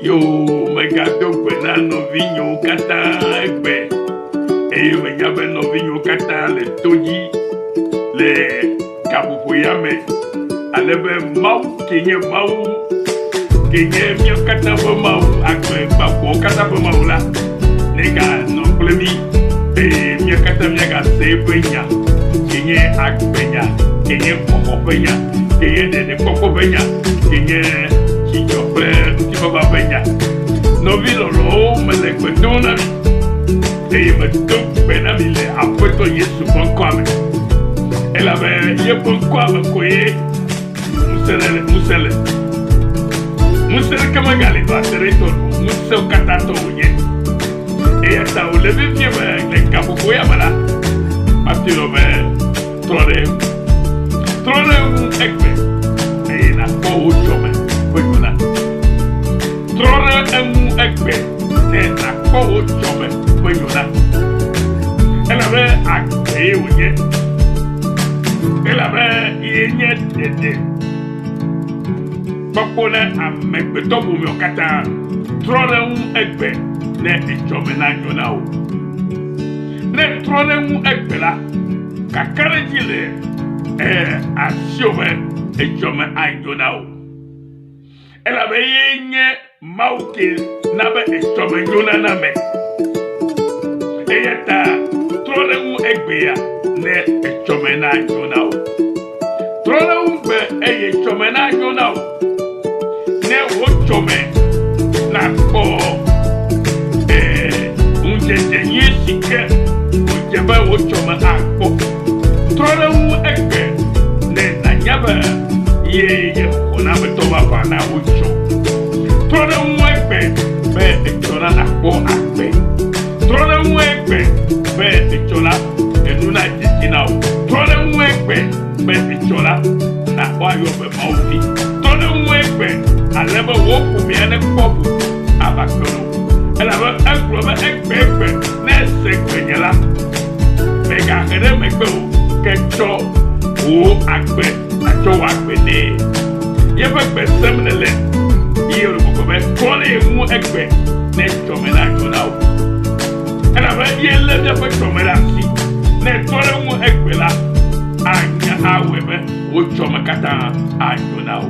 Yo megado gbe na nɔvinyewo katã egbe eye menya be nɔvinyewo katã le to dzi le gaƒoƒo ya me ale be Mawu ke nye Mawu ke nye míawo katã ƒe Mawu agbe gbagbowo katã ƒe Mawu la neganɔ kple mí eye mía katã míagase eƒe nya ke nye agbenya ke nye xɔxɔ ƒe nya ke nye ɖeɖekpɔkpɔ ƒe nya ke nye dzidzɔ kple ŋutifafa ƒe nya. Nɔvi lɔlɔ̃wo, mele gbe dom na mi eye medo gbe na mi le Aƒetɔ Yesu ƒe ŋkɔa me. Elabe yeƒe ŋkɔa me koe ŋusẽ le, ŋusẽ le. Ŋusẽ ɖeke megali va se ɖe etɔ nu o. Ŋusẽwo katã tɔ wònye. Eya ta wòle vevie be le gaƒoƒo ya me la, mate lɔ be Trɔ ɖe eŋu. Trɔ ɖe eŋu egbe eye nàkpɔ wò dzɔme ƒe nyona. Trɔ ɖe eŋu egbe ne nàkpɔ wò dzɔme ƒe nyona. Elabe agbee wònye. Elabe ye nye ɖeɖe kpɔkpɔ na amegbetɔ ƒomewo katã. Trɔ ɖe eŋu egbe ne etsɔme nanyo na wò. Ne ètrɔ ɖe eŋu egbe la, kakaɖedzi le asiwò be etsɔme anyo na wò. Elabe ye nye Mawu ke na be etsɔme nyona na ame. Eya ta trɔ ɖe eŋu egbea ne etsɔme nanyo na wò. Trɔ ɖe eŋu gbe eye etsɔme nanyo na wò. Ne wò tsɔme nakpɔ ee, ŋudzedze nyui si ke wòdze be wò tsɔme akpɔ. Trɔ ɖe eŋu egbe ne nànya be ye nye xɔnametɔ vavã na wò tsɔ. Trɔ ɖe eŋu egbe be etsɔ la nàkpɔ agbe. Trɔ ɖe eŋu egbe be etsɔ la enu nadze dzi na wò. Trɔ ɖe eŋu egbe be etsɔ la nàkpɔ ayɔ be Mawu vi. Trɔ ɖe ŋu egbe ale be wò ƒomea nekpɔ vovo ava kpe ɖo. Elabe egblɔ be egbegbe ne èse gbenye la, mègahe ɖe megbe o, ke tsɔ wò agbe nàtsɔ wò agbe nɛ. Yeƒe gbe sem nèle eye wòle gbɔgblɔm be trɔ ɖe ye ŋu egbe ne etsɔme nanyo na wò. Elabe ye lé míaƒe tsɔme ɖe asi. Ne ètrɔ ɖe eŋu egbe la, anya awɔe be wò tsɔme katã anyo na wò.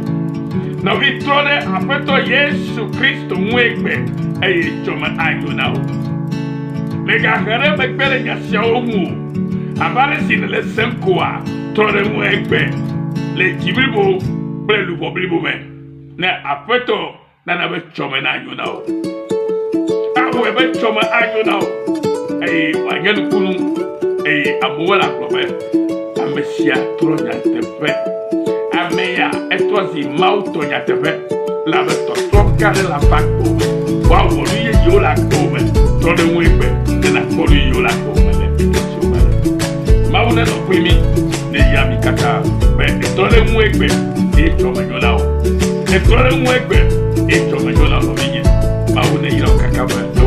Nɔvi, trɔ ɖe Aƒetɔ Yesu Kristo ŋu egbe eye tsɔme anyo na wò. Mègahe ɖe megbe le nya siawo ŋu o. Abe ale si nèle esem koa, trɔ ɖe eŋu egbe le dzi blibo kple luʋɔ blibo me ne Aƒetɔ nana be tsɔme nanyo na wò. Awɔe be tsɔme anyo na wò eye wòanye nukunu eye amewo lagblɔ be ame sia trɔ nyateƒe. Ame ya etrɔ zi Mawu tɔ nyateƒe elabe tɔtrɔ gã aɖe le ava agbe me. Woawɔ nu yeyewo le agbe me. Trɔ ɖe ŋu egbe ne nàkpɔ nu yeyewo le agbe me le ŋkeke siwo va la. Mawu nenɔ kpli mí ne yia mí katã be etrɔ ɖe ŋu egbe eye tsɔme nyo na wò. Etrɔ ɖe ŋu egbe eye tsɔme nyo na nɔvinye. Mawu neyra wò kaka be.